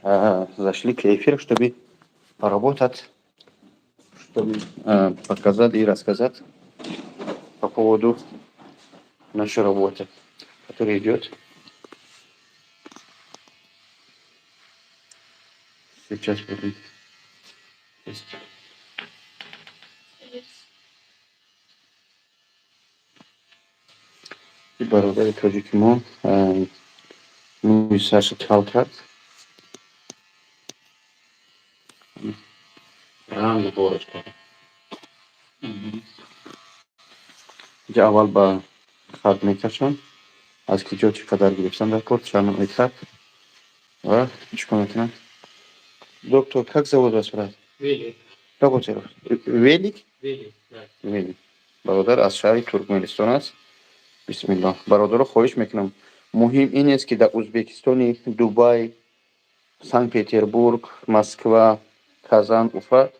Зашли к эфиру, чтобы поработать, чтобы показать и рассказать по поводу нашей работы, которая идет. Сейчас будем. И бародари тоҷики мо мӯи сарша кал кард. Ранг бораш кард. Инҷа аввал ба хат мекашанд, аз куҷо чӣ қадар гирифтан дар кор, чанд метр ва чӣ кор мекунанд. Доктор, как зовут вас, брат? Велик. Работаю. Велик? Велик, да. Велик. Бародар аз шаҳри Туркманистон аст. Бисмиллоҳ. Бародаро, хоҳиш мекунам. Муҳим ин аст, ки дар Ӯзбекистони, Дубай, Санкт-Петербург, Москва, Казан, Уфа,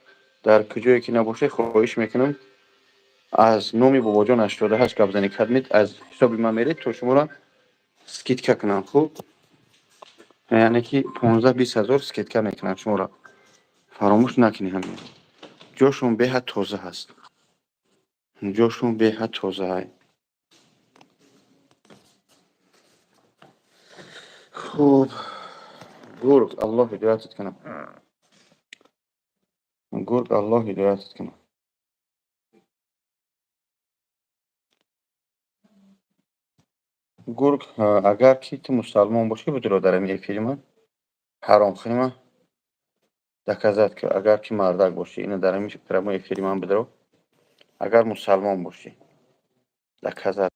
дар куҷое ки набошед, хоҳиш мекунам, аз номи Бобоҷон 88 гап занед, кадмед аз ҳисоби ман меред, то шуморо скидка кунам. Хуб, яъне ки 15-20 ҳазор скидка мекунам шуморо. Фаромӯш накунед ҳамин. Ҷошон беҳад тоза ҳаст. Ҷошон беҳад тоза. Хуб, гург, Аллоҳ ҳидоятат кунад. Гург, Аллоҳ ҳидоятат кунад. Гург, агар ки ту мусалмон бошӣ, будиро дар ҳамин эфири ман ҳаромхӯри ман доказать ки агар ки мардак бошӣ, ина дар ҳамин прямой эфири ман бидиро. Агар мусалмон бошӣ, доказать.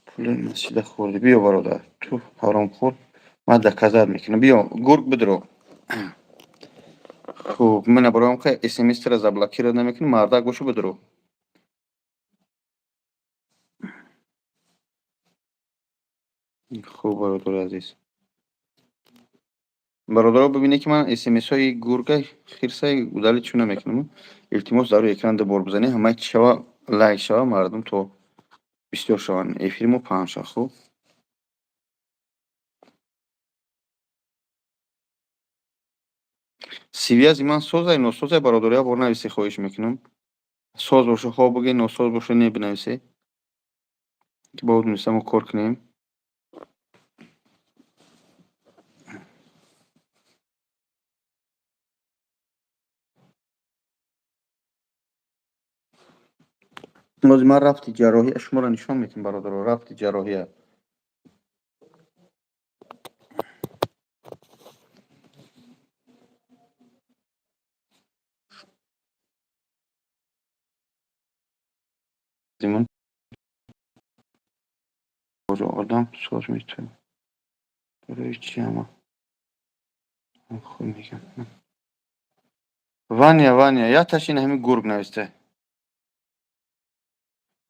Пули масҷида хӯрдӣ. Биё, бародар, ту ҳаромхӯр, ман доказать мекунам. Биё, гург, бидиро. Хуб, мана бароям хай смс-тра заблокировать намекунам, мардак бошӣ, бидиро. Хуб, бародари азиз. Бародаро, бибинед, ки ман смс-ҳои гурга хирсаи удалить чун намекунам. Илтимос, дар рӯи экран ду бор бизанед, ҳамаи чӣ шава, лайк шава, мардум то бисёр шаванд. Эфири мо паҳн шавад. Хуб. Связи ман созай, носозай, бародаро, як бор нависе, хоҳиш мекунам. Соз боша, хо бигӯед, носоз боша, не бинависе. Ки бо донистан мо кор кунем. Бози ман рафти ҷарроҳия шуморо нишон медиҳам, бародаро, рафти ҷарроҳия. Одам соз метавонад. Барои чӣ ама? Хуб мегам. Ваня, Ваня, якташ ин ҳамин гург нависта.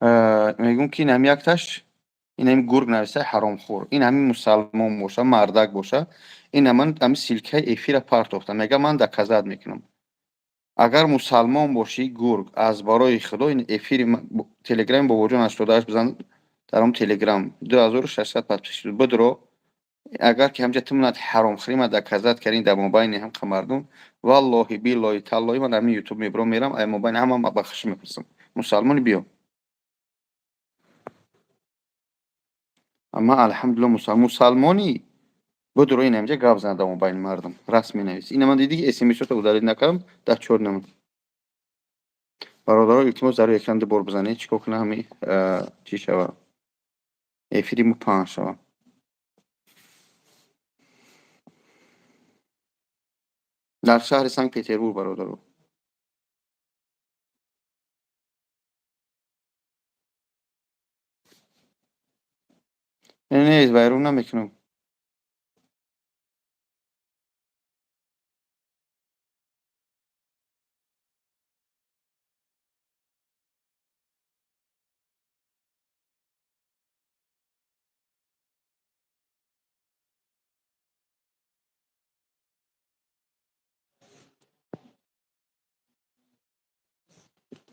Мегӯм, ки ин ҳами якташ, ин ҳамин гург нависта, ҳаромхӯр. Ин ҳамин мусалмон боша, мардак боша, ин ҳаман ҳамин ссылкаи эфира партофта. Мега, ман доказать мекунам. Агар мусалмон бошӣ, гург, аз барои Худо ин эфири телеграми Бобоҷон 88 бизан, дар он телеграм 2600 подписчик бидро. Агар ки ҳамҷа ту манат ҳаромхӯрӣ ма доказать кардин дар мобайни ҳамқа мардум, валлоҳи, биллоҳи, таллоҳи, ман дар ҳамин ютуб мебурам, мерам, ай мобайни ҳама бахшиш мепурсам. Мусалмони, биё. Ман алҳамдулиллоҳ мусалмонӣ, бидро, ин ҳамҷа гап зан дар мобайни мардум, раст менавис. Ина ман дидӣ, ки смсото удалить накардам, дар чор намуд. Бародаро, илтимос, дар рӯи экран ду бор бизанед, чӣ кор кунам, ҳами чӣ шава, эфири мо паҳн шава. Дар шаҳри Санкт Петербург, бародаро. Не, вайрон намекунам.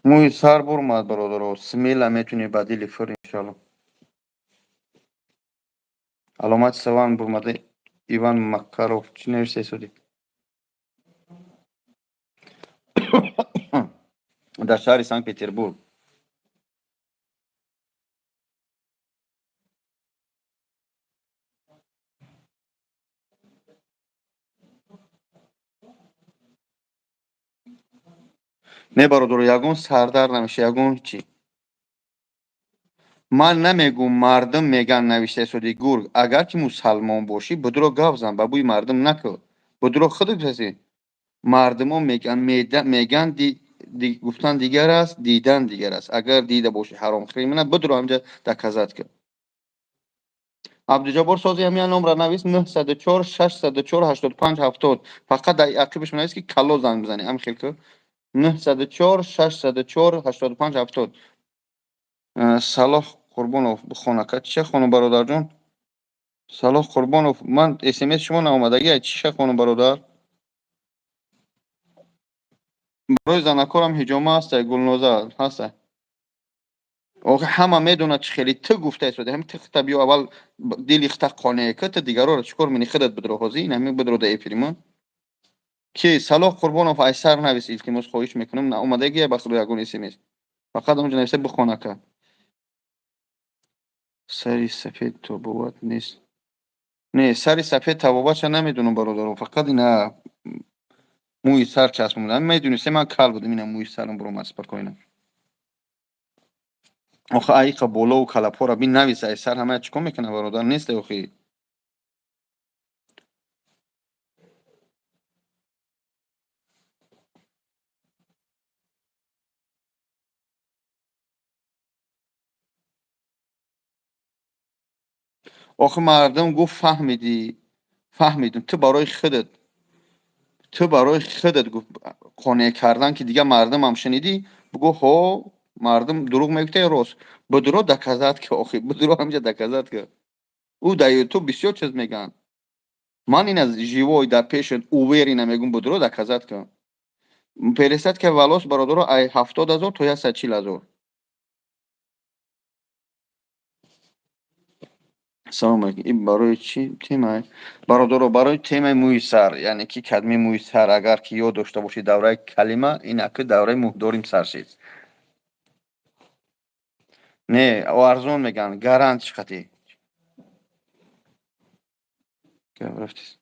Мӯи сар бурмад, бародаро, смело метунӣ ба дили фир, иншалло. Аломати саван бурмада. Иван Макаров чӣ навишта истодӣ? Дар шаҳри Санкт Петербург. Не, бародаро, ягон сардард намеша, ягон чӣ. Ман намегӯм, мардум меган навишта истоди, гург. Агар ки мусалмон бошӣ, будро гап зан, ба бӯи мардум накӯ. Будро худат гуфтаси. Мардумо меган, меган, гуфтан дигар аст, дидан дигар аст. Агар дида бошӣ, ҳаромхӯри мана, будро ҳамҷа доказать кун. Абдуҷаббор сози, ҳамин номра навис: 904 604 85 70. Фақат дар ақибаш навис, ки кало занг бизанӣ. Ҳам хел ку: 904 604 85 70. Салоҳ Қурбонов, бихон, ака. Чиша хонум, бародарҷон? Салоҳ Қурбонов, ман смс шумо наомадагӣ. Чиша хонум, бародар? Барои занакорам ҳиҷома ҳаста, Гулноза, ҳаста. Охи, ҳама медонад, чӣ хеле ту гуфта истоди. Ҳами ту хита биё, аввал дили хита қонеъ ка, ту дигароро чӣ кор мени? Худат бидро, ҳозир ин ҳами бидро да эфири мо. Ки Салоҳ Қурбонов, айсар навис, илтимос, хоҳиш мекунам. Наомадагия, ба худо, ягон смс. Фақат онҷо нависта, бихон, ака. Сари сафед табобат нест? Не, сари сафед табобатша намедонам, бародаро. Фақат ина мӯи сар часпонда. Медонистем, ман кал будам, ина мӯи сарам буромад спокойно. Охи, аиқа болову калапҳоро бин, навис ай сар, ҳамая чӣ кор мекунад, бародар? Нест, охи. Охи, мардум гуфт, фаҳмидӣ? Фаҳмидум. Ту барои худат, ту барои худат гуфт, қонеъ кардан, ки дигар мардумам шунидӣ, бугӯ: ҳо, мардум дурӯғ мегуфта ё рост? Будро, доказать ки, охи, будро, ҳамҷа доказать ки. Ӯ дар ютуб бисёр чиз мегӯянд. Ман ина живой дар пешат уверенно мегӯм, будро, доказать ки. Пересадка волос, бародаро, ай 70 000 то 140 000. Салом алейкум. Ин барои чӣ тема, бародаро? Барои темаи мӯи сар, яъне ки кадми мӯи сар. Агар ки ёд дошта бошӣ, давраи калима ин аки давраи мӯҳдорим сар шид. Не, арзон мегӯянд, гарант чӣ қатӣ гап рафтис?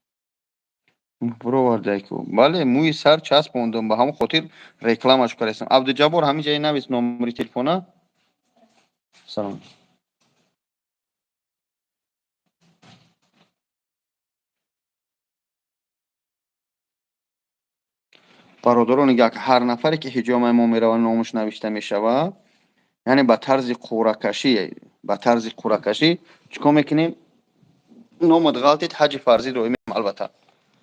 Бировардайку, бале, мӯи сар часпондум, ба ҳамон хотир рекламаш кардастам. Абдуҷаббор, ҳамин ҷае навис номери телефона. Салом. Бародарон, нигаҳ, ҳар нафаре ки ҳиҷомаи мо меравад, номаш навишта мешавад, яъне ба тарзи қуръакашӣ. Ба тарзи қуръакашӣ чӣ кор мекунем? Номат ғалтид, ҳаҷи фарзӣ доимем, албатта.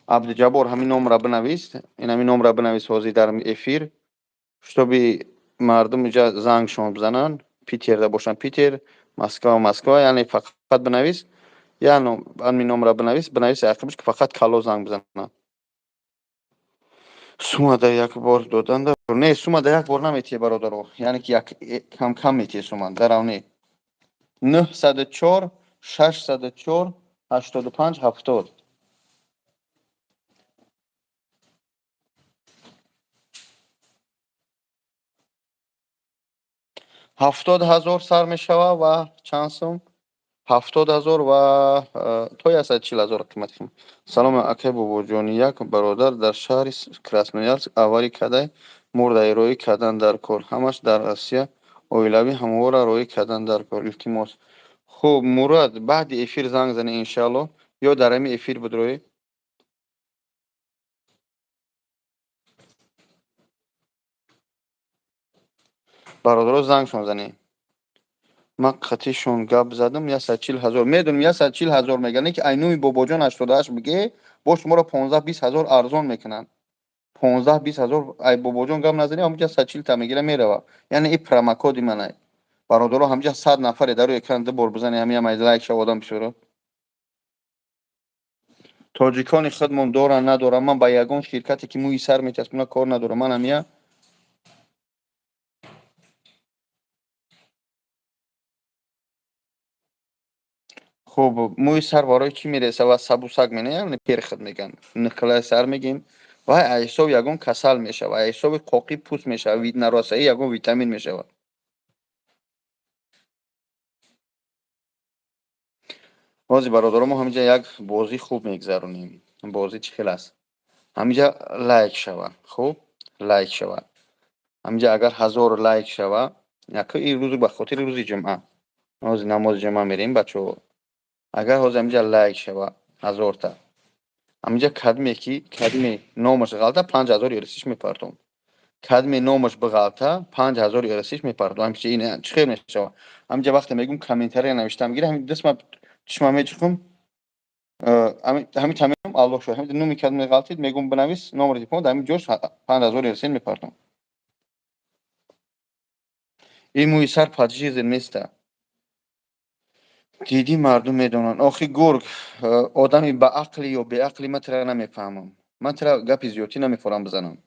Абдуҷаббор, ҳамин номра бинавис, ин ҳамин номра бинавис ҳозир дар эфир, чтобы мардум иҷа зангшон бизананд. Питерда бошанд, Питер, Москва, Москва. Яъне фақат бинавис, я ҳамин номра бинавис, бинавис ақибаш, ки фақат кало занг бизананд. Сума дар як бор доданда? Не, сума дар як бор наметиҳе, бародаро, яъне ки як кам кам метиҳе сума дарав. Не, 904 604 85 70. 70 000 сар мешава ва чанд сум? 70 000 ва то 140 000 қимати. Салом, акай Бобоҷони, як бародар дар шаҳри Красноярск аварӣ кардай, мурдай, роӣ кардан дар кор. Ҳамаш дар Россия, оилавӣ, ҳамвора роӣ кардан дар кор, илтимос. Хуб, Мурад, баъди эфир занг зани, иншаалло, ё дар ҳамин эфир будроӣ. Бародаро, зангшон занӣ. Ман қатишон гап задам, 140 000. Медонам, 140 000 мегӯянд, ки айнуми Бобоҷон 88 биге, бо шуморо 15-20 ҳазор арзон мекунанд. 15-20 ҳазор. Ай Бобоҷон гап назанӣ, ҳамҷа 140 та мегира, мерава. Яъне и промокоди манай, бародаро. Ҳамҷа 100 нафаре дар рӯи экран ду бор бизани, ҳамиам ай лайк шава, одам бисёро. Тоҷикони худмон доранд, надоранд, ман ба ягон ширкате ки мӯи сар мечаспона, кор надорам. Ман ҳамия Хуб, мӯи сар барои чӣ мереза ва сабусак меноянд? Перхоть мегӯянд, нихлаи сар мегӯем. Вай аз ҳисоби ягон касал мешавад, аз ҳисоби қоқи пӯст мешавад, нарасоии ягон витамин мешавад. Ҳозир, бародаро, мо ҳаминҷа як бозӣ хуб мегзаронем. Бозӣ чӣ хел аст? Ҳаминҷа лайк шава, хуб, лайк шава. Ҳаминҷа агар 1000 лайк шава, яко ин рӯз ба хотири рӯзи ҷумъа, ҳозир намози ҷумъа мерем, бачаҳо. Агар ҳозир ҳаминҷа лайк шава 1000та, ҳаминҷа кадме ки кадме номаш ғалта, 5000 ирсиш мепартом. Кадме номаш бағалта, 5000 ирсиш мепартом. Ҳамчи ин чӣ хел мешава? Ҳаминҷа вақте мегӯм, комментария навиштам гира, ҳамин дастма чишма мечиқум, ҳамин тамом, Аллоҳ шоҳид. Ҳамин номи кадме ғалтид, мегӯм, бинавис номери телефон, дар ҳамин ҷош 5000 ирсин мепартом. Ин мӯи сар поджизе места. Дидӣ, мардум медонанд. Охи гург, одами ба ақлӣ ё беақлӣ, ман тира намефаҳмам. Ман тира гапи зиёдтӣ намефорам бизанам.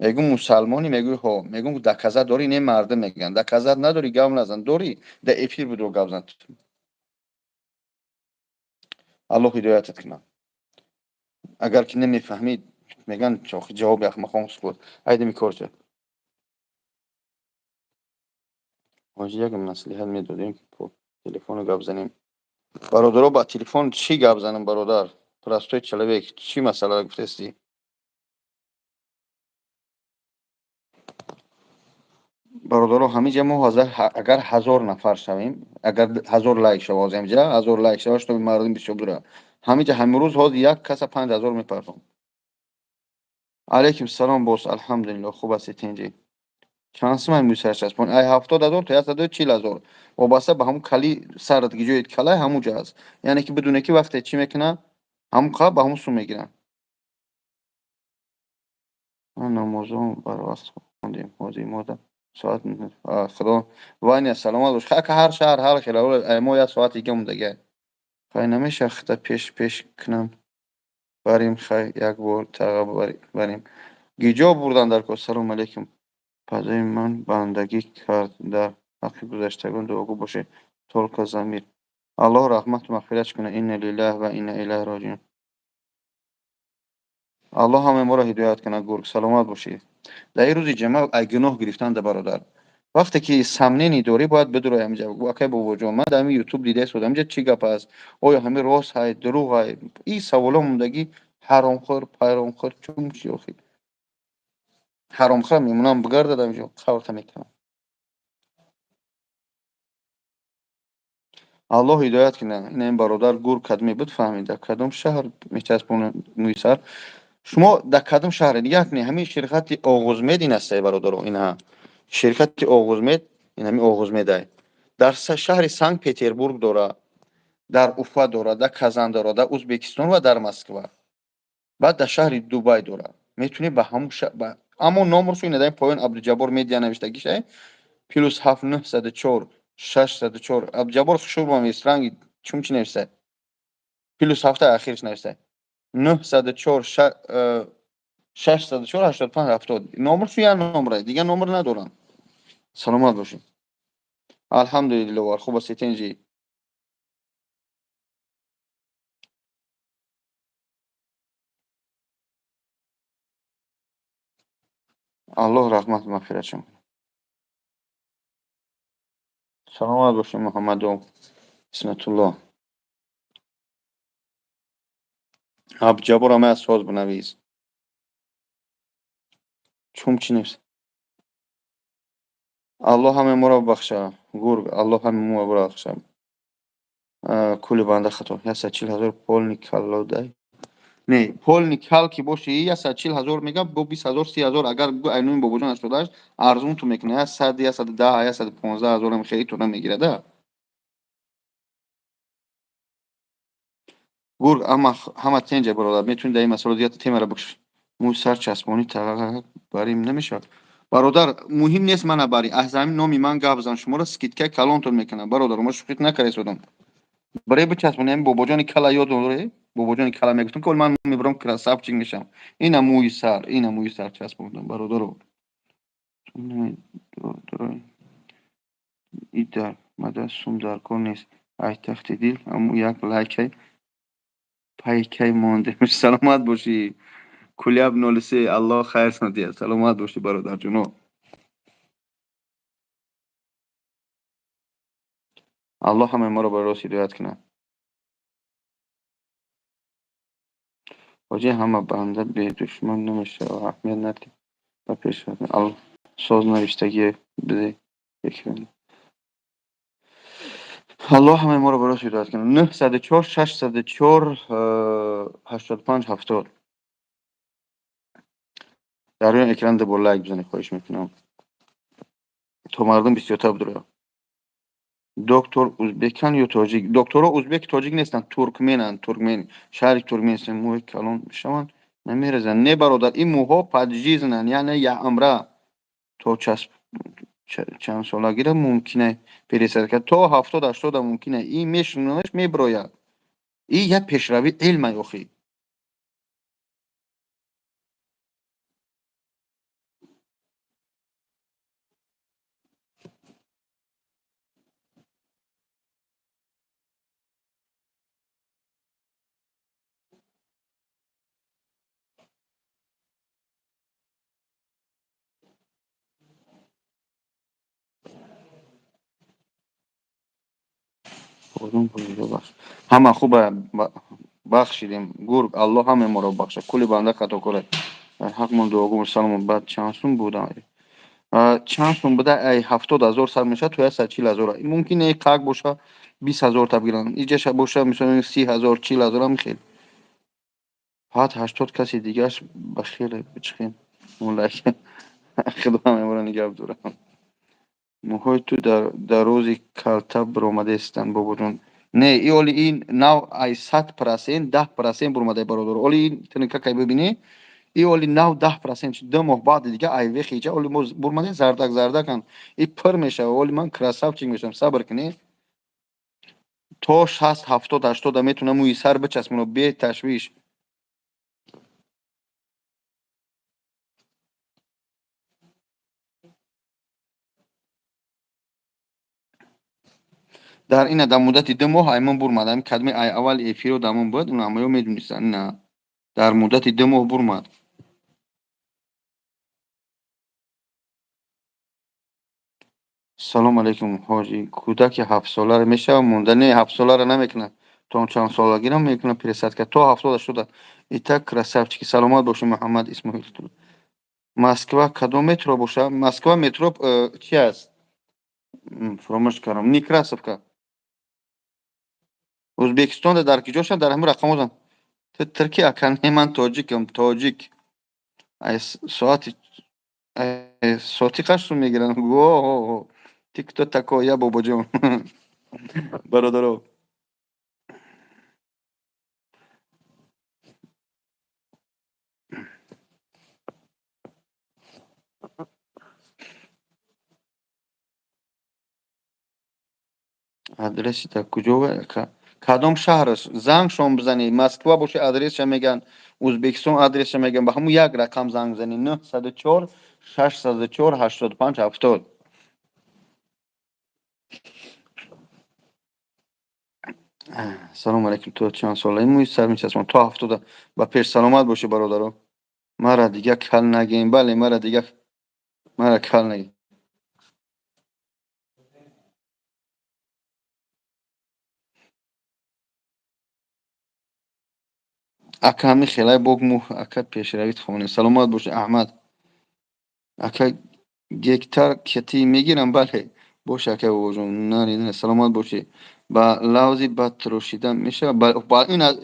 Мегӯм, мусалмонӣ? Мегӯй, ҳо. Мегӯм, доказать дорӣ? Не, мардум мегӯянд. Доказать надорӣ, гап назан. Дорӣ, да эфир будро гап зан. Аллоҳ ҳидоятат кунад. Агар ки намефаҳмӣ, мегӯянд, охи ҷавоби ахмақон сукут. Айдами корча. Ҳоҷи, як маслиҳат медодем, телефону гап занем. Бародаро, ба телефон чӣ гап занам, бародар? Простой человек, чӣ масъала гуфтестӣ? Бародаро, ҳаминҷа мо агар 1000 нафар шавем, агар 1000 лайк шава, ҳозир ҳаминҷа 1000 лайк шава, чтобы мардум бисёр дура. Ҳаминҷа ҳамин рӯз ҳозир як каса 5000 мепартом. Алайкум салом, бос, алҳамдулилло, хуб ҳастед, тинҷӣ? Чанд сумай мӯи сар часпон? Ай 70 000 то 140 000. Вобаста ба ҳамун кали сарат, ки ҷои калай ҳамун ҷо аст. Яъне ки бидуне ки вақте чӣ мекунад, ҳамун қа ба ҳамун сум мегиранд. Намозон барвақт хондем. Ҳозир мода соат, худо ваня саломат бош. Хака, ҳар шаҳр ҳар хел, мо як соати дига мондагиай. Хай, намеша хита пеш пеш кунам. Барем, хай, як бор таға барем. Гиҷо бурдан дар кор. Салому алейкум. Падари ман бандагӣ кард, дар ҳаққи гузаштагон дуогӯ бошед. Только Замир. Аллоҳ раҳмату мағфиратш кунад. Инна лиллаҳи ва инна илайҳи роҷиун. Аллоҳ ҳамаи моро ҳидоят кунад, гург, саломат бошед. Дар ин рӯзи ҷамъа ай гуноҳ гирифтан да, бародар. Вақте ки сомнение дорӣ, бояд бидурой ҳаминҷа. Акай бобоҷон, ман дар ҳамин ютуб дида истодам, инҷа чӣ гап аст? Оё ҳамин рост ҳай, дурӯғ ҳай? Ин саволо мондагӣ, ҳаромхӯр, пайромхӯр, чун чи охи? Ҳаромхӯр мемонам, бигардад ҳаминҷо, қабрта мекунам. Аллоҳ ҳидоят кунад. Ина ин бародар гург кадме буд, фаҳмид. Дар кадом шаҳр мечаспонад мӯи сар? Шумо дар кадом шаҳре? Нигоҳ кунед, ҳамин ширкати Оғузмед ин астае, бародаро, инҳа. Ширкати Оғузмед, ин ҳамин Оғузмедай. Дар шаҳри Санкт Петербург дора, дар Уфа дора, дар Казан дора, дар Узбекистон ва дар Москва. Баъд дар шаҳри Дубай дора. Метавонӣ ба ҳамун, аммо номершо ина дар поён Абдуҷаббор Медиа навиштагишай, +7 904 604. Абдуҷаббор хушурбам нест, ранги чун чӣ нависай? +7 ахирш нависай. 904 604 85 70. Номершу як номер, дигар номер надорам. Саломат бошед. Алҳамдулилло, хуб ҳастед, тинҷӣ? Аллоҳ раҳмату мағфиратшон кунад. Саломат бошед, Муҳаммаду Исматулло. Абдуҷаббор, ҳамаи аз соз бинавис. Чун чӣ навис? Аллоҳ ҳамаи моро бубахша. Гург, Аллоҳ ҳамаи моро бубахша. Кулли банда хато. 140 000 полный каллодай. Не, полный кал ки боши, 140 000 мегӯям, бо 20 000, 30 000, агар бигӯ айнуми бобоҷон 88, арзун ту мекунад. 100, 110, 115 000 хеле туна мегирада. Гург, ама ҳама тенҷа, бародар, метавонӣ дар ин масъала дигар темаро бикушӣ. Мӯи сар часпонӣ таға барим намешавад. Бародар, муҳим нест мана барӣ. Аз ҳамин номи ман гап зан, шуморо скидка калонтон мекунам. Бародар, мо шӯхӣ накарда. Барои бичаспонӣ ҳамин бобоҷони кала ёд дорӣ? Бобоҷони кала мегуфтам, ки ман мебарам, красавчик мешавам. Ина мӯи сар, ина мӯи сар часпондам, бародаро. И дар мада сум дар кор нест. Ай тахти дил ҳамун як лайкай пайкай мондем. Саломат бошӣ, Куляб 03, Аллоҳ хайртон диҳад. Саломат бошӣ, бародарҷоно. Аллоҳ ҳамаи моро ба рост ҳидоят кунад. Ҳоҷӣ, ҳама банда бедушман намешавад, аҳамият надиҳ ба пешрафт. Соз навиштагие биде экран. Аллоҳ ҳамаи моро ба рост ҳидоят кунад. 904 604 85 70. Дар рӯи экран дубор лайк бизанед, хоҳиш мекунам, то мардум бисёртар бидорад. Доктор узбекан ё тоҷик? Докторо узбек, тоҷик нестанд, туркменанд, туркмен, шаҳри Туркменистон. Мӯи калон мешаванд, намерезанд. Не, бародар, ин мӯҳо пожизненно, яъне яъмра. То чандсолагиро мумкина пересадка, то 70-80 мумкина. Ин мешунаш, мебирояд. Ин як пешравии илмай охӣ. Ҳама хуба, бахшидем. Гург, Аллоҳ ҳамаи моро бахшад. Кулли банда хатокора. Дар ҳаққмон дуогӯ. Салом. Баъд чанд сум буда? Чанд сум буда? Ай 70 000 сар мешавад то 140 000. Мумкин е қак боша, 20 000 та бигиранд. Иҷаша боша, мисол, 30 000, 40 000 ам хел. Фақат 80 каси дигааш ба хеле бичихем. Худо ҳамаи моро нигаҳ дорад. Мӯҳои ту дарози калта биромадаистанд, бобоҷон. Не, и оли ин нав ай 100% 10% буромадай, бародар. Оли ин тинкакай бибинӣ, и оли нав 10%. 2 моҳ баъди дига ай вехиҷа оли мо бурмадем, зардак зардакан. И пир мешава, оли ман красавчик мешавам, сабр кунӣ. То 60, 70, 80 метавонам мӯи сар бичаспонам бе ташвиш. Дар ина дар муддати 2 моҳ аймон бурмад. Ами кадми ай аввали эфиро дамон буд, уна ҳамаё медонистанд. Ина дар муддати 2 моҳ бурмад. Салому алайкум, ҳоҷӣ. Кӯдаки ҳафтсоларо мешавад монда? Не, ҳафтсоларо намекунад. То чанд солагиро мекунад пересадка, то 70-80. Итак, красавчики, саломат бошед, Муҳаммад Исмоил. Москва кадом метро боша? Москва метро чи аст? Фаромӯш кардам. Некрасовка. Ӯзбекистонда дар куҷо? Дар ҳамин рақамозам. Ту турки, ака? Не, ман тоҷикам, тоҷик. Ай соати соати қаш сум мегиранд? О, ты кто такой, я, бобоҷон? Бародаро, адреси дар куҷо, ака? Кадом шаҳраш? Зангшон бизанед. Москва боша, адресша мегӯянд, Ӯзбекистон адресша мегӯянд. Ба ҳамун як рақам занг бизанед: 904 604 85 70. Салому алайкум. То чанд солаи мӯи сар мечаспонад? То 70-а ба пеш. Саломат бошед, бародаро. Мара дига кал нагем. Бале, мара дига, мара кал нагем. Ака, ҳами хелай бог мӯ, ака, пешравит хонем. Саломат бошед, Аҳмад ака. Гектар кати мегирам? Бале, боша, ака, бобоҷон. Нари, саломат бошед. Ба лавзи ба тирошида мешавад?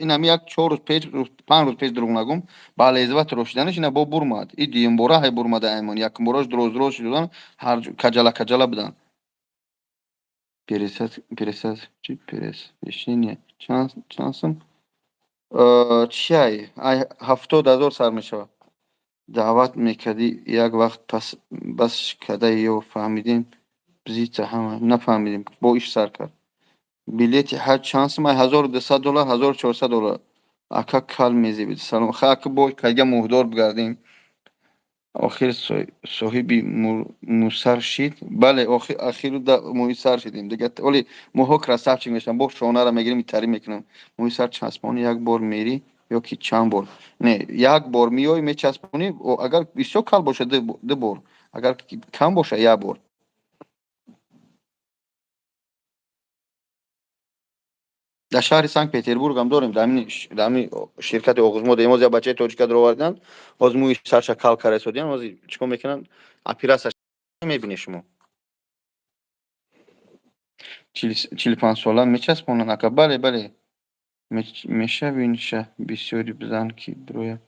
Инами як 4 рӯз пеш, 5 рӯз пеш, дурӯғ нагум, ба лезва тирошиданаш ина бо бурмад. И дуюмбора ҳай бурмада аймон. Якумбораш дроз дроз шудан, ҳар каҷала каҷала буданд. Пересад чи, пересвещение чанд сум? Чиай, ай 70 000 сар мешавад. Даъват мекардӣ як вақт, пас бас када ё фаҳмидем бзита, ҳама нафаҳмидем, бо иш сар кард. Билети ҳаҷ чанд сум? Ай 1200 доллар, 1400 доллар. Ака, кал мезебид. Салом, ха, ака, бо кайга муҳдор бигардем. Охир соҳиби мӯсар шид. Бале, охиру мӯи сар шидем. Дига оли моҳо красавчик мешавам, бо шонаро мегирем, итарӣ мекунам. Мӯи сар часпонӣ як бор мерӣ ё ки чанд бор? Не, як бор меоӣ, мечаспонӣ, агар бисёр кал бошад, ду бор, агар кам бошад, як бор. Дар шаҳри Санкт Петербург ҳам дорем, дар ҳамин ширкати Оғузмода. Имоз як бачаи тоҷика дароварданд, ҳозир мӯи сарша кал карда истодиям, ҳозир чӣ кор мекунанд? Операция мебинед шумо. 45 сола мечаспонанд, ака? Бале, бале. Мешавинша бисёри зан ки дроя.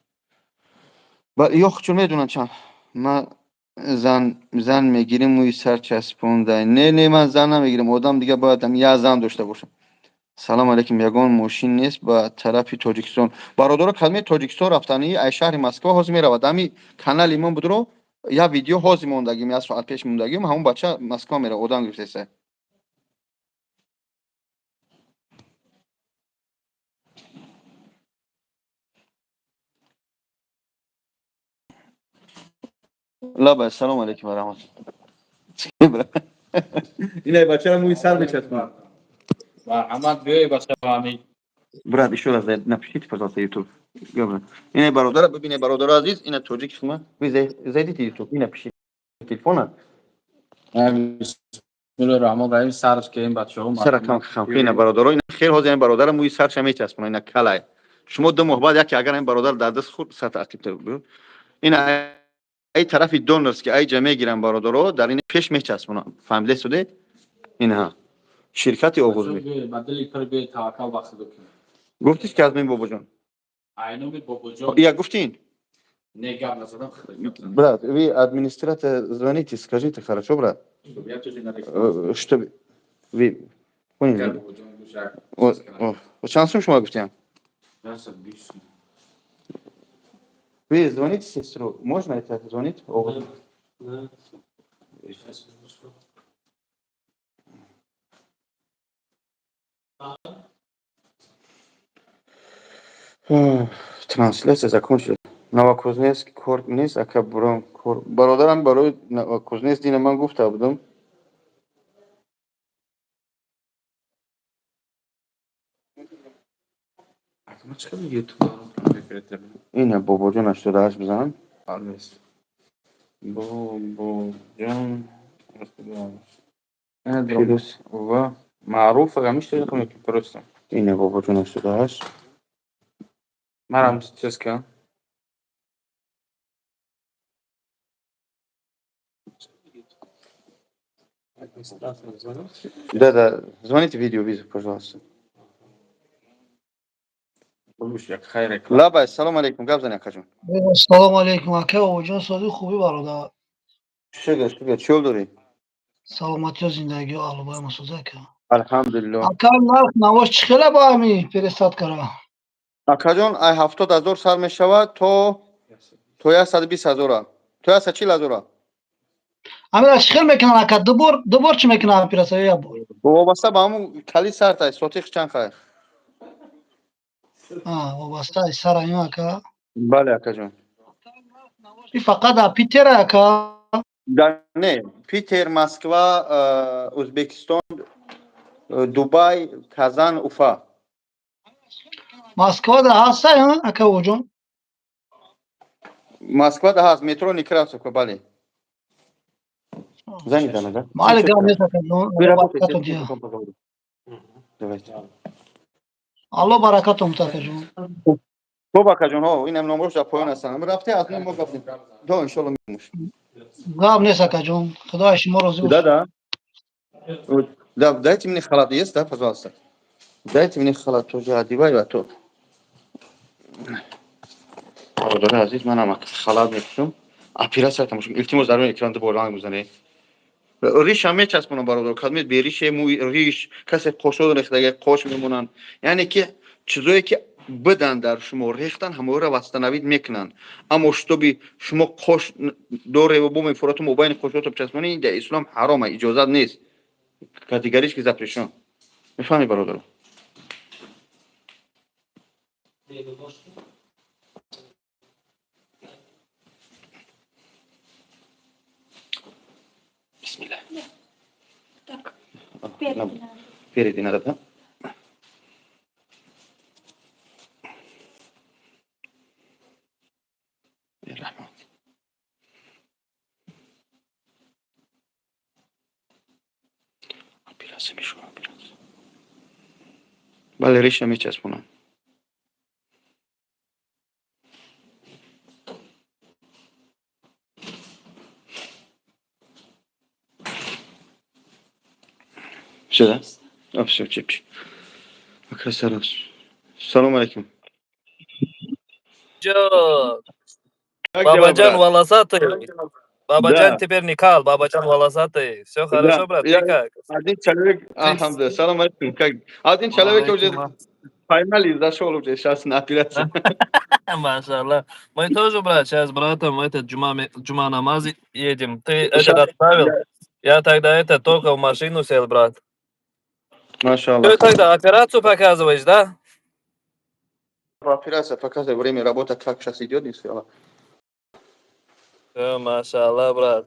Ё чун медонанд чанд. Ман зан мегирим, мӯи сар часпонда. Не, не, ман зан намегирам. Одам дига бояд як зан дошта бошад. Салом алейкум, ягон мошин нест ба тарафи Тоҷикистон? Бародаро, калимаи Тоҷикистон рафтании ай шаҳри Москва ҳозир меравад. Ҳами канали мо будро, як видео ҳозир мондагим, як соат пеш мондагим, ҳамон бача Москва меравад, одам гирифтеса. Лаба, салом алейкум ва раҳматуллоҳ. Инай бачаро мӯи сар мечаспонад. Марҳамат, биёй ба шавами. Брат, еще раз напишите, пожалуйста, YouTube. Ина бародара бибине, бародаро азиз, ина тоҷик шума. Вы зайдите YouTube, ина пишите телефона. Бисмиллоҳи раҳмони раҳим, сарш кардем, бачаҳо. Сара кам кам. Ина бародаро, ина хел ҳозир ин бародара мӯи сарша мечаспонад, ина калай. Шумо 2 моҳ баъд яке агар ин бародар дар даст хӯрд, сар ақиб. Ина ай тарафи донорский ай ҷа мегирам, бародаро, дар ин пеш мечаспонам. Фаҳмида судед? Ина ширкати Оғуз. Ба дили пир биёй, таваккал ба Худо кунед. Гуфтиш ки аз мин Бобоҷон. Айноми Бобоҷон. Я гуфтин? Не, гап назадам. Брат, вы администратор, звоните, скажите, хорошо, брат? Я тоже на Что вы поняли? Чанд сум шумо гуфтем? Вы звоните сестру? Можно это звонить? Оғуз. Да. Трансляция закончилась. Новокузнецк кор нест, ака, бурам кор. Бародарам, барои Новокузнецк дина ман гуфта будам. Ина Бобоҷон 88 бизан. Бобоҷон плюс в маъруф ҳамишто просто. Ина Бобоҷон 88. Марам ческа. Да, да, звоните, видео вызов, пожалуйста. Лабай, салом алейкум, гап зани, акаҷон. Салом алейкум, ака Бобоҷон, сози хубӣ, бародар? Шукр, шукр, чӣ ҳол дорӣ? Саломатиё, зиндагиё, аҳлубай масоза, ака. Алҳамдулилло. Ака, нарх навош чӣ хела ба ҳами пересадкара? Акаҷон, ай 70 000 сар мешавад то 120 000-а, то 140 000-а. Ҳамира чӣ хел мекунанд, ака? Ду бор, ду бор чӣ мекунанд операция ё як бор? Вобаста ба ҳамун кали сартай, сотих чанд хай. Вобаста аз сара ин, ака? Бале, акаҷон. И фақат дар Питера, ака? Не, Питер, Москва, Ӯзбекистон, Дубай, Казан, Уфа. Москва да ҳастай, ака Бобоҷон? Москва да ҳаст, метро Некрасовка, бале. Занята она, да? Майли, гап нест, акаҷон. Вы работаете, потом поговорим. Давайте. Алло баракатон бут, акаҷон. Хуб, акаҷон, ҳо, инам номрош дар поён ҳастанд. Рафте аз мо гап. До, иншоалло мемуш. Гап нест, акаҷон, Худои шумо розӣ бошад. Да, да. Да, дайте мне халат, есть, да, пожалуйста? Дайте мне халат тоже, одевай, а то. Бародари азиз, манам халат мепӯшам. Операция тамошо. Илтимос, дар экран ду бор ранг бизанед. Риш ҳам мечаспонам, бародар. Кадме берише мӯи риш, касе қошо рехтага қош мемонанд. Яъне ки чизое ки бидан дар шумо рехтан, ҳамаро восстановить мекунанд. Аммо чтобы шумо қош дореву бо мефурату мобайни қошото бичаспонӣ, ин дар ислом ҳарома, иҷозат нест. Категорически запрещен. Мефаҳмед, бародаро? Бисмилла. Так, А, спереди надо. Спереди надо, да? Раҳмат. Операция мешавад, операция. Бале, реша мечаспонам. Всё, да? А, всё, чепчик. Салом алейкум. Чё? Как дела, Бабаджан брат? Волосатый. Бабаджан Да. теперь не кал, Бабаджан волосатый. Все хорошо, Да, брат, я- ты как? Один человек, алхамдулилла, салам алейкум. Как? Один человек уже поймали, зашел уже сейчас на операцию. Машаллах. Мы тоже, брат, сейчас с братом этот джума намаз едем. Ты Щас- этот отправил? Я тогда это только в машину сел, брат. Машаллах. Ты тогда операцию показываешь, да? Операция показывает время работы, как сейчас идет, иншаллах. Всё, машаллах, брат.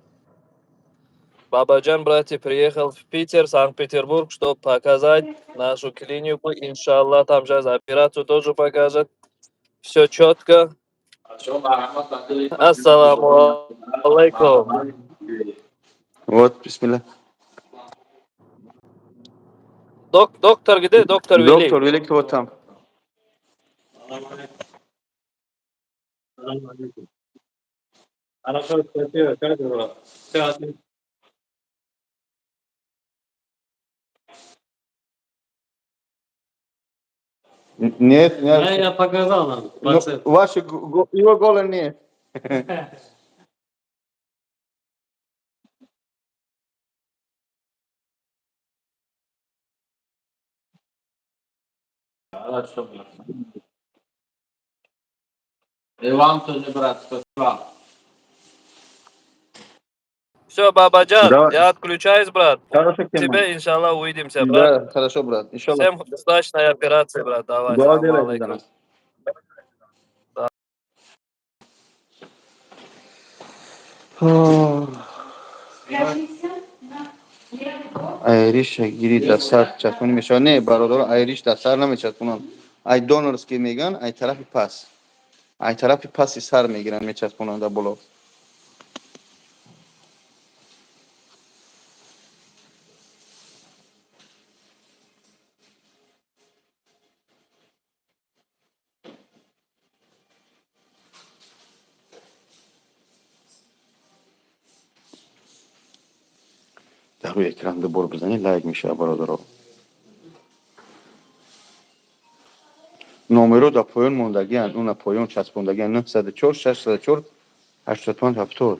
Бабаджан, братья, приехал в Питер, Санкт-Петербург, чтобы показать нашу клинику. Иншаллах, там сейчас операцию тоже покажет. Все четко. Ассаламу алейкум. Вот, бисмилла. Доктор где? Доктор Велик. Доктор Велик вот там. Хорошо, спасибо. Как дела? Все отлично. Нет, Я, нет. я показал нам Ну, пациент. ваши, его голос нет. Хорошо, брат. И вам тоже, брат, спасибо. Все, Бабаджан, Давай. я отключаюсь, брат. Хорошо, Кеман. Тебе, иншаллах, увидимся, брат. Да, хорошо, брат. Иншаллах. Всем удачной операции, брат. Давай. Дуа Салам делайте алейкум. за нас. Да. Ох. Скажите, на левый бок. Ай риша гири дар сар часпонӣ мешавад. Не, бародаро, ай риш дар сар намечаспонанд, ай донорский меган, ай тарафи пас, ай тарафи паси сар мегиранд, мечаспонанд дар боло. Дар рӯи экран ду бор бизанед, лайк мешавад, бародаро. Номеро дар поён мондагианд, уна поён часпондагианд: 904 604 85 70.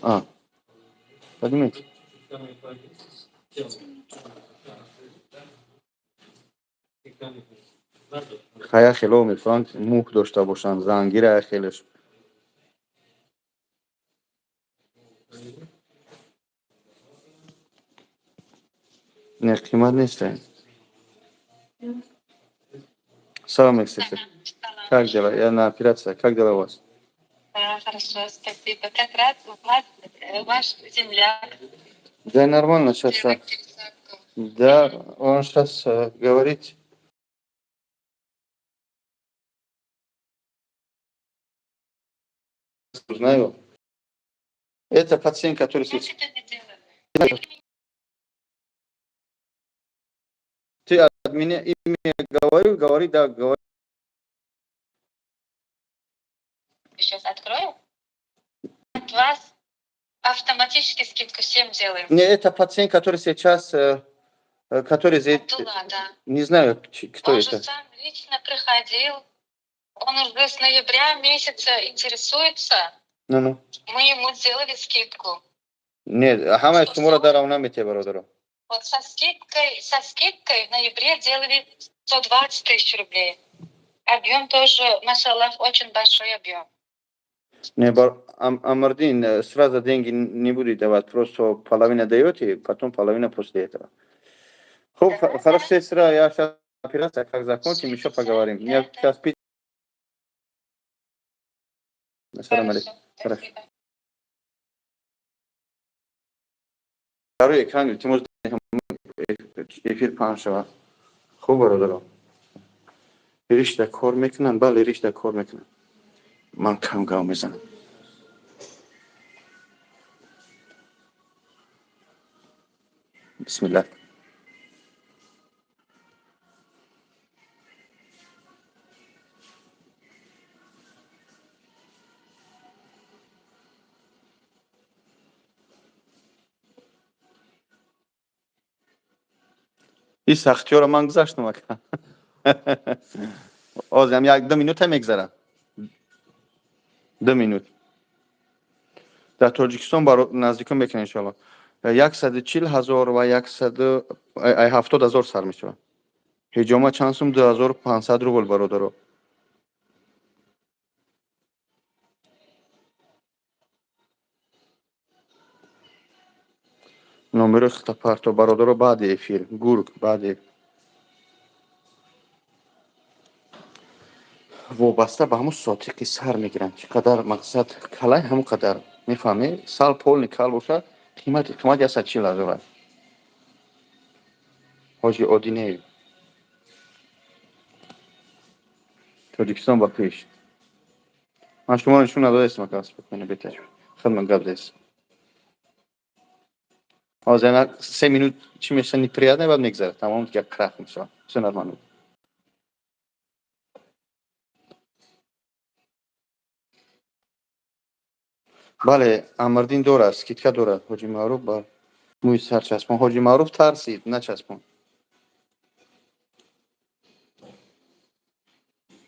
А, поднимите. Хая, хело мехоҳанд мӯх дошта бошанд, зангира хелеш. Не, қимат нест. Салам алейкум, сестра. Как дела? Я на операция. Как дела у вас? Да, хорошо, спасибо. Как рад, Влад, ваш земляк. Да, нормально сейчас. Первый пересадку. Да, он сейчас говорит. Узнаю. Это пациент, который Как сейчас. это не делали? Ты от меня имя говорю, говори, да, говори. Сейчас открою. От вас автоматически скидку всем делаем. Не, это пациент, который сейчас, который здесь, Абдулла, да. не знаю, кто Он это. же сам лично приходил. Он уже с ноября месяца интересуется. Ну-ну. Мы ему сделали скидку. Нет, ҳамаи шуморо дарав намете, бародаро. Вот со скидкой в ноябре делали 120 тысяч рублей. Объем тоже, машаллах, очень большой объем. Не, Амардин, сразу деньги не будет давать, просто половина даете, потом половина после этого. Хоп, хорошо, сестра, я сейчас операция, как закончим, еще поговорим. Я сейчас пить. Ассалому алейкум. Хорошо, спасибо. Дар рӯи экран, илтимос, эфир паҳн шавад. Хуб, бародаро, ришта кор мекунанд? Бале, ришта кор мекунанд. Ман кам гав мезанам. Бисмиллаҳ. Ин сахтиёро ман гузаштам, ака. Ҳозирам, як ду минута мегзарад, 2 минут. Дар Тоҷикистон наздикон мекунад, иншоалло. 140 000 ва 170 000 сар мешавад. Ҳиҷома чанд сум? 2500 рубл, бародаро. Номерои хитапарто, бародаро, баъди эфир, гург, баъди. Вобаста ба ҳамун сотиқи сар мегиранд, чӣ қадар мақсад калай, ҳамон қадар, мефаҳмӣ? Сал полный кал бошад, қимати 140 000 аст. Ҳоҷи Одинеев, Тоҷикистон ба пеш! Ман шуморо нишон надодаистам, ака, спокойно, беташ хидмат гап зестам. Ҳозир 3 минут чӣ меша, неприятно, баъд мегзарад, тамом, дигар крах мешавад, всё нормально. Бале, Амрдин дорад, скидка дорад. Ҳоҷи Маъруф ба мӯи сар часпон. Ҳоҷи Маъруф тарсид, начаспон.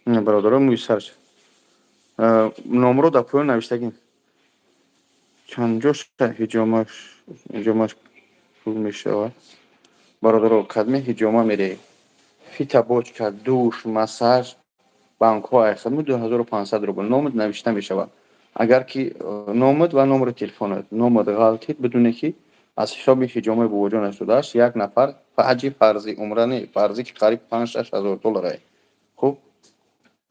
Бародаро, мӯи сар, номро дар поён навиштагин. Чанд ҷош ҳиҷомаш пул мешавад? Бародаро, кадме ҳиҷома мере, фитобочка, душ, массаж, банкҳо айхадму 2500 рубл. Номат навишта мешавад, агар ки номат ва номери телефонат. Номат ғалтид, бидуне ки аз ҳисоби ҳиҷомаи бобоҷон шудааст. Як нафар ҳаҷи фарзӣ, умрани фарзӣ, ки қариб 5-6 ҳазор доллар. Хуб,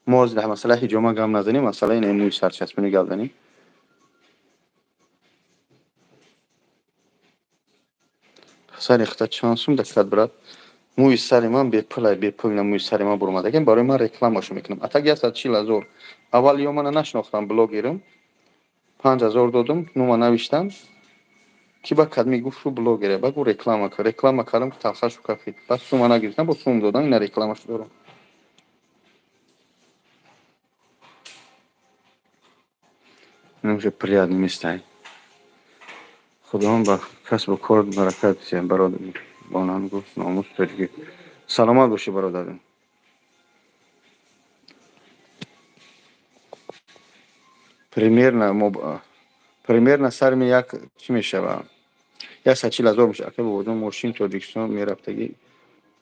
мо ҳозир дар масъалаи ҳиҷома гап назанем, масъалаи ин мӯи сарчаспонӣ гап занем. Сари хита чанд сум дакад, брат? Мӯи сари ман бепулай, бепул. На, мӯи сари ман буромадагем, барои ман рекламашо мекунам. А так 140 000. Аввал ё мана нашинохтам, блогерам, 5000 додум, нума навиштам, ки ба кадми гуфт, шу блогере, ба гу реклама кар. Реклама кардам, ки талхашу кафид, баъд сума нагирифтам, бо сум додам. Ина рекламашо дорам. Уже приятный местай. Худованд ба касбу кор баракат диҳад, бародар. Бонан гуфт номус тоҷикӣ. Саломат бошӣ, бародарам. Примерно сарми як чӣ мешава? 140 000 мешава. Ака бобоҷон, мошин Тоҷикистон мерафтагӣ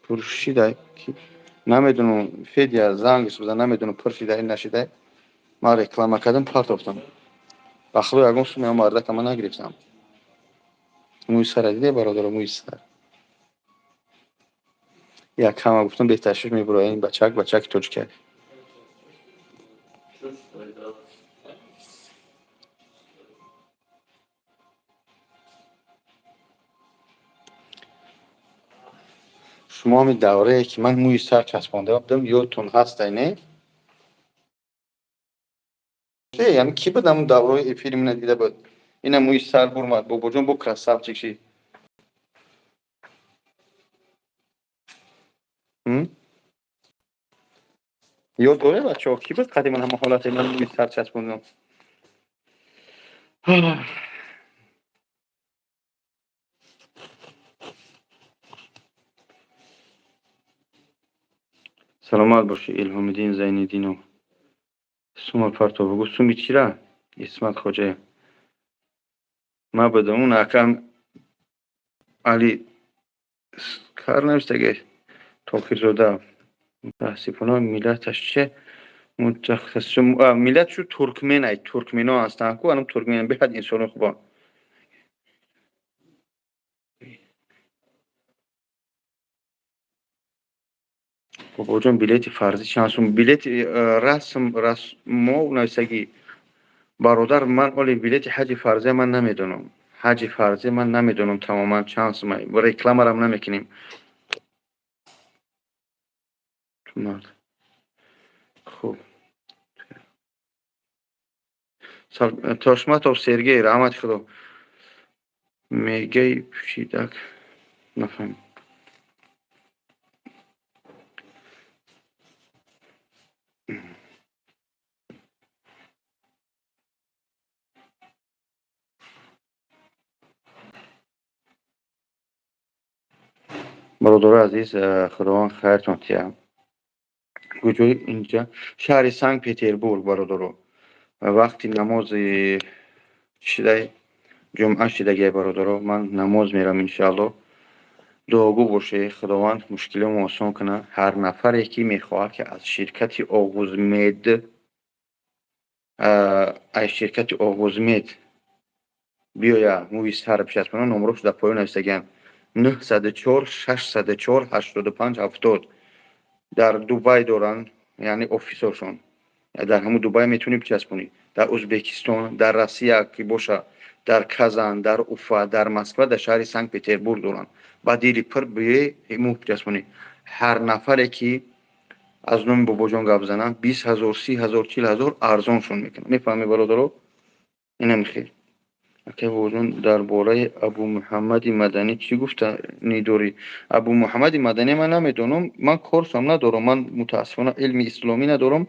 пур шидай? Ки намедонам, Федя, занг бизан, намедонам пур шидай, нашидай. Ман реклама кардам, партофтам. Ба худо, ягон суми мардака ман нагирифтам. Мӯи сара диде, бародаро, мӯи сар. Як ҳама гуфтам, беташвиш мебуроя, ин бачак, бачаки тоҷика. Чувствую, да. Шумо ҳами даврае ки ман мӯи сар часпонда будам, ёдтон ҳастай, не? Яъне ки буд ҳамун давраи эфири мина дида буд? Ина мӯи сар бурмад, бобоҷон, бо красавчик шид. Ёд доред, бачаҳо, ки буд қадиман ҳама ҳолате ман мӯи сар часпондам? Саломат бошӣ, Илҳомиддин Зайниддинов. Сума партова гуфт, суми чира? Исмат Хоҷаев ма будам, он акам Али кар навиштаге. Тохирзода, мутаассифона, миллаташ че? Миллатшу туркменай, туркмено ҳастанд ку, анам туркмен беҳад инсони хубанд. Бобоҷон, билети фарзӣ чанд сум? Билети расм мо нависагӣ. Бародар, ман оли билети ҳаҷи фарзия ман намедонам. Ҳаҷи фарзия ман намедонам тамоман чанд сума. Рекламарам намекунем. Мард. Хуб. Тошматов Сергей, раҳмати Худо. Мегай пӯшидак. Нафаҳмидам. Бародарои азиз, Худованд хайртон тиҳад. Куҷои инҷа? Шаҳри Санкт Петербург, бародаро. Вақти намози шидай ҷумъа шидагия, бародаро. Ман намоз мерам, иншаалло. Дуогӯ боше, Худованд мушкилиҳомо осон кунад. Ҳар нафаре ки мехоҳад, ки аз ширкати Оғузмед биёя, мӯи сар бичаспонад, номрош дар поён нависагиам: 904 604 85 70. Дар Дубай доранд, яъне офисошон дар ҳамун Дубай метавонӣ бичаспонӣ, дар Ӯзбекистон, дар Россия ки боша, дар Казан, дар Уфа, дар Москва, дар шаҳри Санкт Петербург доранд. Ба дили пур биёи, мӯ бичаспонӣ. Ҳар нафаре ки аз номи Бобоҷон гап занад, 20 000, 30 000, 40 000 арзоншон мекунад. Мефаҳмӣ, бародаро? Инам хел. Акай Бобоҷон, дар бораи Абумуҳаммади Маданӣ чӣ гуфтанӣ дорӣ? Абумуҳаммади Маданӣ ман намедонам, ман корсам надорам, ман мутаассифона илми исломӣ надорам,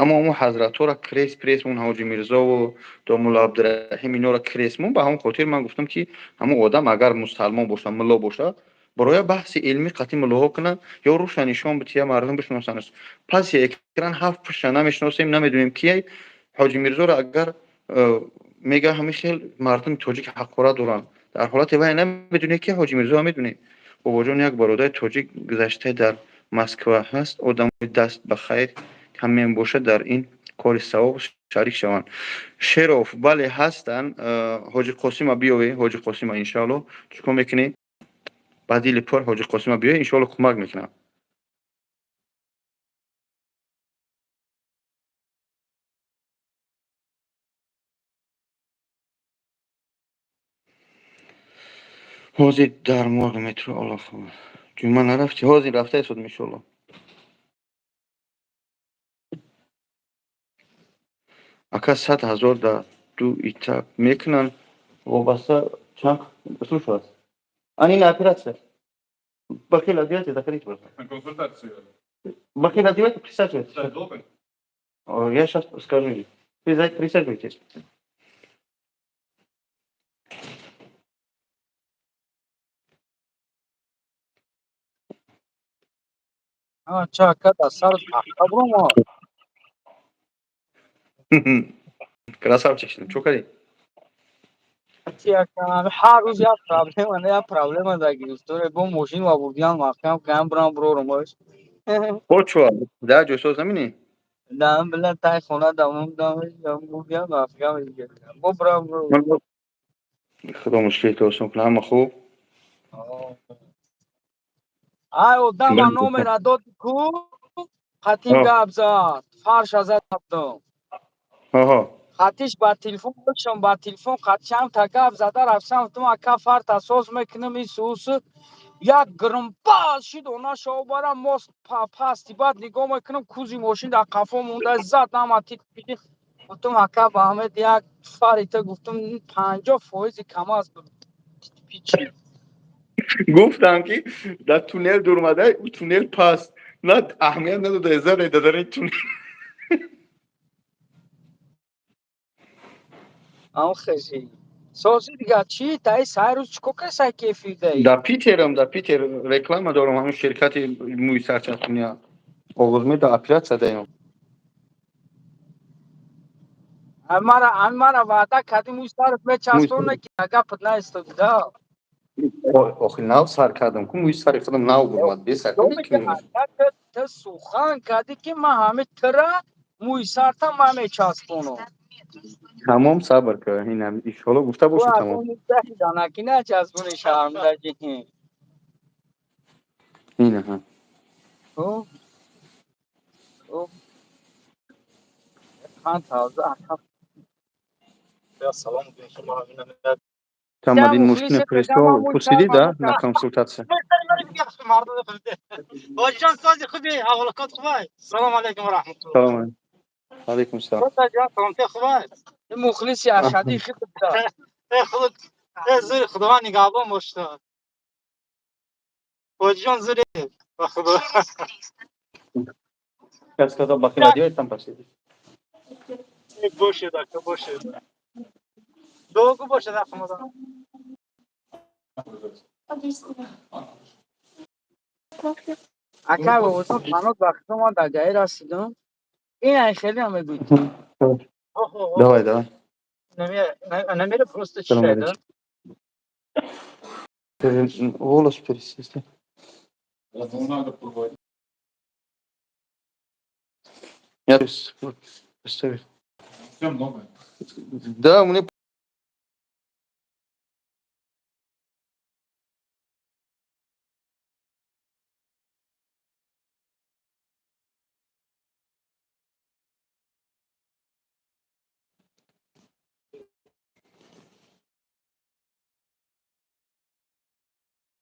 аммо ҳамун ҳазратҳоро крест пресмон, Ҳоҷи Мирзову домулло Абдураҳим, инора кресмон. Ба ҳамон хотир ман гуфтам, ки ҳамун одам агар мусалмон боша, мулло боша, бароя баҳси илмӣ қатъи муллоҳо кунад ё руша нишон бития, мардум бишносанд. Паси экран ҳафт пушта намешиносем, намедонем кие. Ҳоҷи Мирзоро агар мега, ҳамин хел мардуми тоҷик ҳақорат доранд. Дар ҳолате вай намедонед, ки Ҳоҷи Мирзо медонед. Бобоҷон, як бародари тоҷик гузаштае дар Москва ҳаст, одамои даст ба хайр каме бошад, дар ин кори савоб шарик шаванд. Шеров, бале, ҳастанд. Ҳоҷи Қосима биёве, Ҳоҷи Қосима, иншаалло. Чӣ кор мекунӣ? Ба дили пур Ҳоҷи Қосима биёе, иншоалло, кӯмак мекунам. Ҳозир дар морг метро. Алло, ҷумъа нарафтӣ? Ҳозир рафта истодам, иншоалло. Ака, 100 000 дар ду этап мекунанд? Вобаста чанд. Слушаю вас. Они на операция. Бахил одевайте, заходите, пожалуйста. На консультацию. Бахил одевайте, присаживайтесь. Ждать долго? Я сейчас скажу. Присаживайтесь. Ча, ака, дар сар пахта буромо. Красавчик, чӣ кардӣ? Ҳар рӯз як проблема, не, як проблема дар гирифторе бо мошин ва бурдиян маҳкам каям, бурам, бурорум бош. Почва да ҷойсоз наминӣ? Дам била тай хона дамом дам бурдиян маҳкам бо бурам, бурорум. Худо мушкилито осон кунад. Ҳама хуб? Ай, одама номера дод ку, қатим гап зад, фарша задам. Қатиш ба телефон бошам, ба телефон қатишам та гап зада рафтам, гуфтам: «Ака, фарта соз мекунам». Исусу як грмпаз шид, она шобара мост пасти. Баъд нигоҳ мекунам, кузи мошин дар қафо монда, зад ама тит. Гуфтам: «Ака, ба ҳамед як фарита», гуфтам, «50 фоизи камаз пичи». Гуфтам, ки дар туннел дурмада, ӯ туннел паст на, аҳамият надода, задай дар ин туннел. Ам хези сози дига чӣ таи сай рӯз чӣ кор касай кефидаи? Дар Питерам, дар Питер реклама дорам, ҳамин ширкати мӯи сарчаспония Оғузмед, дар оператсия даем. Мара ваъда кардӣ, мӯи сарат мечаспона, ки гапат наистоди да. Охи, нав сар кардам ку, мӯи сари худам нав бурмад бесар. Ту сухан кардӣ, ки ман ҳами тира мӯи сарта ман мечаспонам. Тамом, сабр кар, инам иншоалло гуфта бошӣ, тамом. Данаки начаспони, шармдаги. Инаҳа. Хан таза ака. Салом. Там один мужчина пришел, посиди, да, на консультацию. Ҳоҷиҷон, сози, хуби, аҳволакот хубай? Салом алейкум ва раҳматуллоҳ. Салом алейкум, салом. Ҷон, саломатӣ, хубай? Ин мухлиси ашадии хид буда. Э, худ, э, зури, Худованд нигаҳбон бошад. Ҳоҷиҷон, зури, ба Худо. Я сказал, бахил одевай, там посидишь. Бошед, ака, бошед. Дуогӯ бошед, ахмада. Объясни. Кофе. Ака бобоҷон, қанот, ба худо, ман дар гаи расидам. Ин ай хеле ҳам мегӯй. Давай, давай. Намере просто. Салом алейкум. Волос пересести. Надо поговорить. Я поставил. Все много. Да, мне